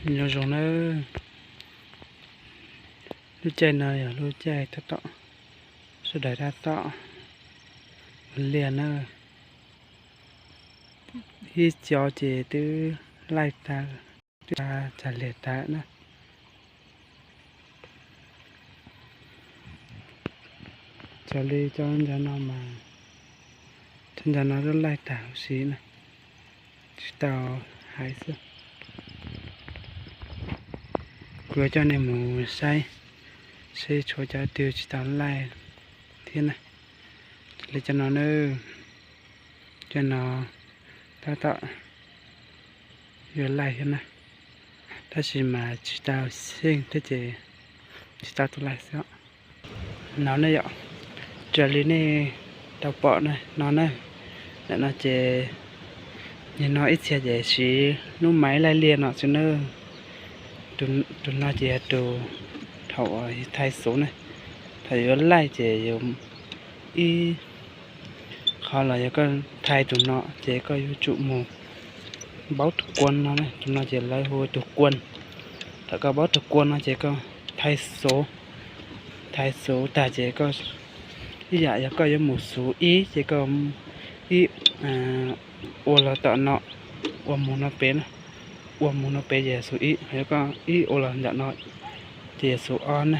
Nyob zoo nawb, lub caij no yog lub caij tab tom sawv daws tab tom liaj na, ib co ces twb laij tag, twb tag liaj tag na. Xws li cov ncov no mas, cov ncov no twb laij tag huv si na, tsis tau hais xwb. Kuv yuav coj nej mus saib seb tshuav cov twg tsis tau laij thiab na. Xws li cov no na, cov no tab tom yuav laij thiab na, tab sis mas tsis tau xyeej thiab ces tsis tau tuaj laij xwb. No ne yom, raws li nej tau pom no na, ntawm no ces nim no ib txhia ces siv lub maiv laij liaj no xwb na. Tus no ces yog tus thaum uas thaij xuv na, thaum yuav laij ces yus ib qho los yog koj thaij tus no ces koj yuav tsum mus baub tus kuas no, tus no ces lawv hu tus kuas. Thaum koj baub tus kuas no ces koj thaij xuv, thaij xuv tag ces koj ib yam yog koj yuav mus xuv ib ces koj ib ua los tom no, ua mus no pem na, ua mus no pem ces xuv ib, yog koj ib ua los ntawm no ces xuv ob na.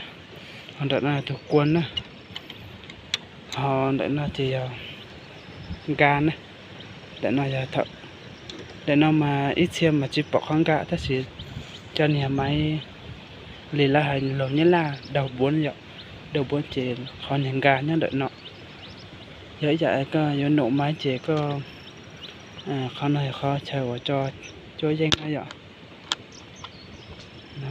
Ho ntawm no tus kuas na, ho ntawm no ces yog nkag na. Ntawm no yog thaum, ntawm no mas ib txhia mas tsis pom qhov nkag tab sis cov niag maiv li lawv hais lus Nyab Laj đầu bốn yom, đầu bốn ces qhov niag nkag nyob ntawm no. Yog ib yam koj yuav num maiv ces koj, qhov no yog qhov chaw uas tso cuab yeej na yom. No,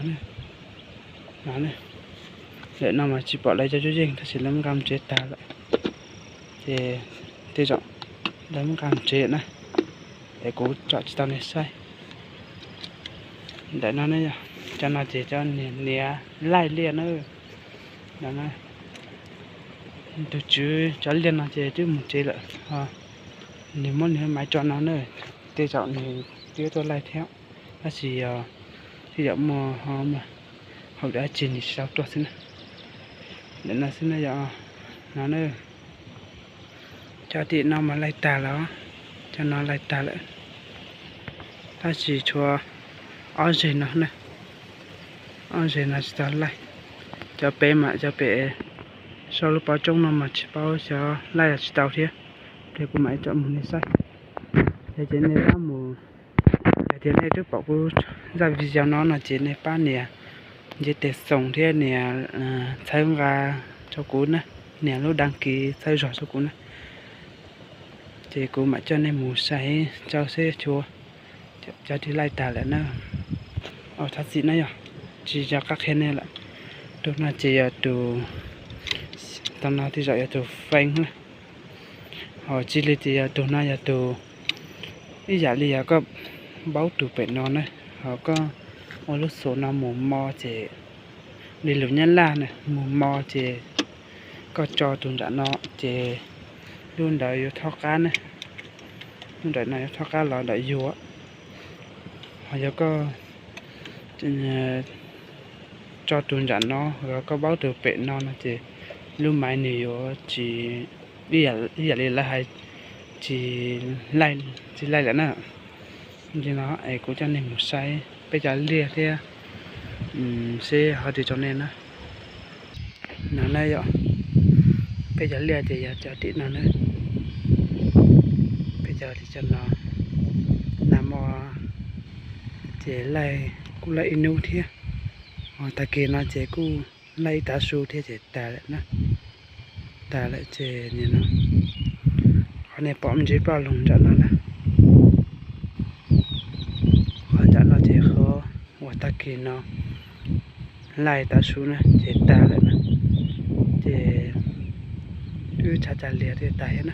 ntawm no mas tsis pom lawv cov cuab yeej tab sis lawv muab nqa mus tsev tag lawm. Ces tej zaum lawv muab nqa mus tsev na, es kuv tsom tsis tau nej saib. Ntawm no ne yog, cov no ces cov niag niam laij liaj na. Tus tswv cov liaj no ces twb mus tsev lawm, nws muab nws maiv tso no na, tej zaum nws twb tuaj laij thiab, tab sis yog tej zaum muaj hauj lwm dab tsi nws tsis tau tuaj xwb na. Ntawm no xwb na yom, no na. Cov tim no mas laij tag lawm, cov no laij tag lawm, tab sis tshuav ob zeg no na, ob zeg no tsis tau laij. Cov pem mas cov pem saum lub pov tsoob no mas tsis paub xyov laij los tsis tau thiab, ces kuv mam li tsom mus nej saib. Yog ces nej pab mus, yog tias nej twb pom kuv zaj video no no ces nej pab nias ntiv tes xoos thiab nias txhawb nqa rau kuv na, nias lub đăng ký txhawb zog rau kuv na, ces kuv mam coj nej mus saib rau seb tshuav cov twg laij tag lawm na. Thov txim na yog tsis nco qab qhia nej lawm. Tus no ces yog tus, tus no tej zaum yog tus feeb na. Ho tsis li ces yog tus no yog tus, ib yam li yog koj baub tus pem no na, ho koj ua lub xuv no mus mo ces, li lus Nyab Laj na, mus mo ces koj tso tus nram no ces lub ntawd yuav thob qab na, lub nram no yuav thob qab los ntawm yus. Ho yog koj tso tus nram no, ho koj baub tus pem no no ces lub maiv nws yuav tsis, ib yam li lawv hais, tsis laij, tsis laij lawm na. Li no es kuv coj nej mus saib peb cov liaj thiab, seb ho twg rau nej na. No na yom, peb cov liaj ces yog cov tim no na, peb cov tim no, nag hmo ces laij kuj laij ib hnub thiab, ho tag kis no ces kuj laij ib tav su thiab ces tag lawm na. Tag lawm ces nim no qhov nej pom me ntsis ploj loo nram no na, qhov nram no ces qhov uas tag kis no laij tav su na ces tag lawm na, ces twb tshav tshav liag thiaj tag thiab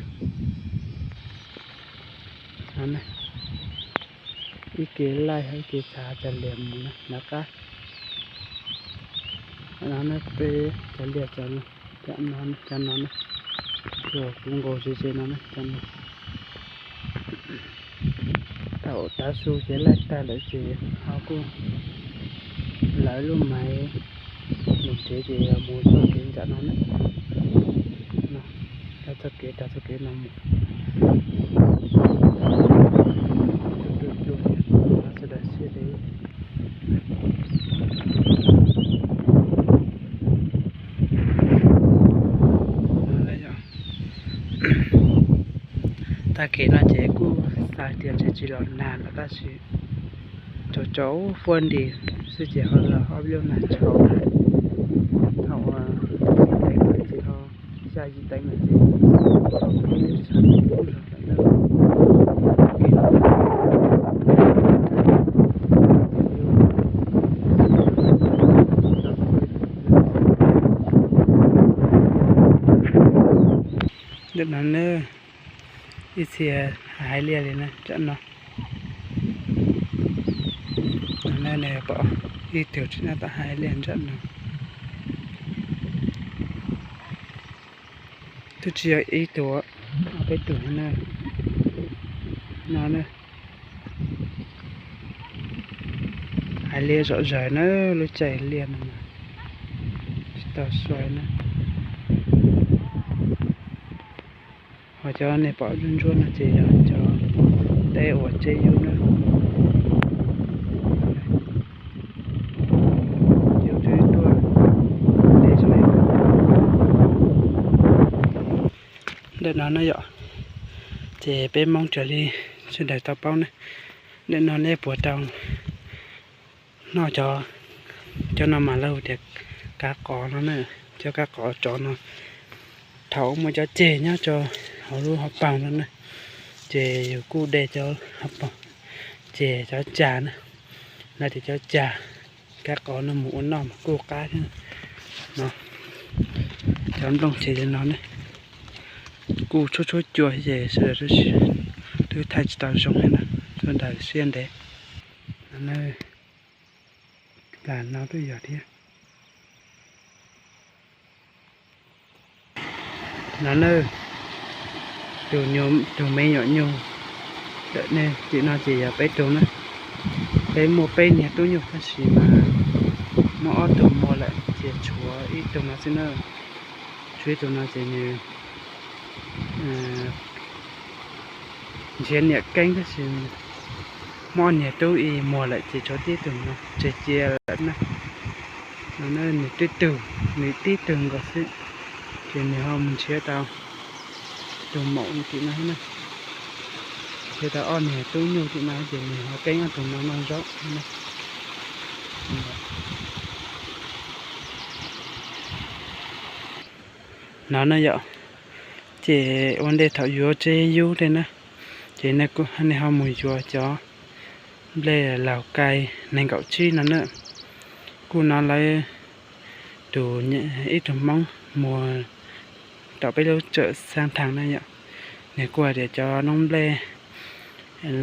na. Ib ke laij ib ke tshav tshav liag mus na, nov qab. No peb cov liaj, cov no, cov no na, kuv nkaus ze ze no na, cov no. Tav su ces laij tag lawm ces ho kuj lawv lub maiv mus tsev ces yog mus txoj kev nram no na. Tag txoj kev, tag txoj kev no mus. Tuaj tuaj cua thiab, sawv daws siab dev. Tag kev no ces kuj xav tias ntshe tsis los nag lawm tab sis tsaus tsaus fuab nti xwb ces ho los ob lub nag tshauv na. Thaum uas yim teev lawm ces ho, xya yim teev lawm ces ho kuj tshav kub zog lawm na. Ntawm no na, ib txhia hais liaj li na, nram no. No nej pom ib tug tsis nyob tom hais liaj nram no. Twb tsis yog ib tug, ob peb tug na. No na. Hais liaj zom zaws na, lub caij liaj no mas tsis tau sai na. Ho cov nej pom ntsuab ntsuab no ces yog cov teb uas tseb yub na. Yub tseb tuaj. Ntawm no na yom, ces peb Hmoob raws li sawv daws tau paub na, ntawm no nej puas tau noj cov, cov no mas lawv hu tias kab qos no na, cov kab qos tsov no. Thaum muaj cov ceg nyob rau hauv lub hauv paus no na, ces yus kuj de cov hauv paus, ces cov cas na, lawv tias cov cas, kab qos no mus ua noj mas kuj qab thiab no. Cov nplooj ces li no ne, kuj tshuab tshuab cua ces sawv daws twb thaij tsis tau zoo thiab na, sawv daws siab ntev. Plas no twb yog thiab. No na, tus me nyuam nyuj ntawm nej tim no ces yog peb tug na. Peb muaj peb niag tub nyuj tab sis mas muaj ob tug muag lawm ces tshuav ib tug no xwb na. Tshuav ib tug no ces nws nrhiav niam keeb tab sis muaj ob niag tub ib muag lawm ces tshuav tib tug no tseg cia lawm na. No nws tib tug, nws tib tug nkaus xwb, ces nws ho mus nrhiav tau tus maum tim no na, nrhiav tau ob niag tub nyuj tim no ces nws ho keeb ob tug no noj zaub na. No na yom, ces ua ntej thaum yuav tseb yub tej na, ces nej ho mus yuav cov nplej Laus Kai nees nkaum tsib no na. Kuj hnov lawv tus, ib tug Hmoob muag tom peb lub tsawm Xab Thas na yom, nws kuj hais tias cov noob nplej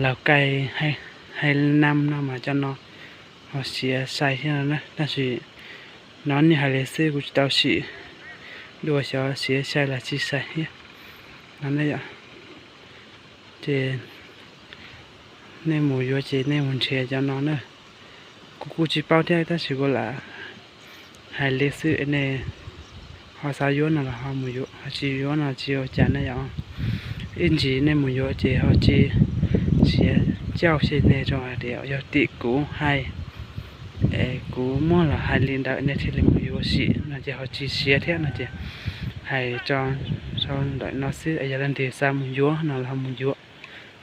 Laus Kai, Hais Nam no mas cov no ho siav sai thiab no na, tab sis hnov nej hais li xwb kuv tsis tau sim dua xyov siav sai los tsis sai thiab no na yom. Ces nej mus yuav ces nej mus nrhiav cov no na. Kuv kuj tsis paub thiab tab sis kuv lam hais li xwb, nej ho xav yuav no los ho mus yuav, ho tsis yuav no tsis ua cas na yom. Ib ntsis nej mus yuav ces ho tsis siav cauj xyov nej rau hais tias yog tim kuv hais, es kuv muab los hais li ntawd nej thiaj li mus yuav sim no ces ho tsis siav thiab no ces hais tso sau ntawm no xwb, yog leej twg xav mus yuav no los ho mus yuav,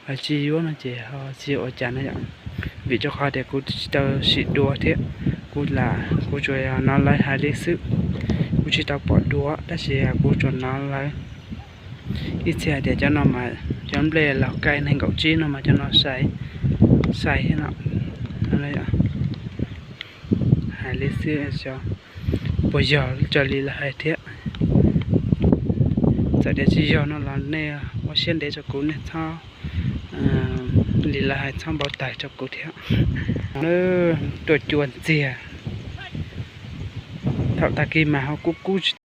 ho tsis yuav no ces ho tsis ua cas na yom. Vim rau qhov tias kuv tsis tau sim dua thiab, kuv lam, kuv tsuas yog hnov lawv hais li xwb, kuv tsis tau pom dua tab sis kuv tsuas hnov lawv ib txhia hais tias cov no mas cov nplej Laus Kai nees nkaum tsib no mas cov no sai, sai thiab no. Hais li xwb xyov puas yog raws li lawv hais thiab. Txawm tias tsis yog no los nej ua siab ntev rau kuv, nej txhob, li lawv hais txhob npau taws rau kuv thiab. Tuaj cua ntxiag, thaum tag kis mas ho kub kub tsis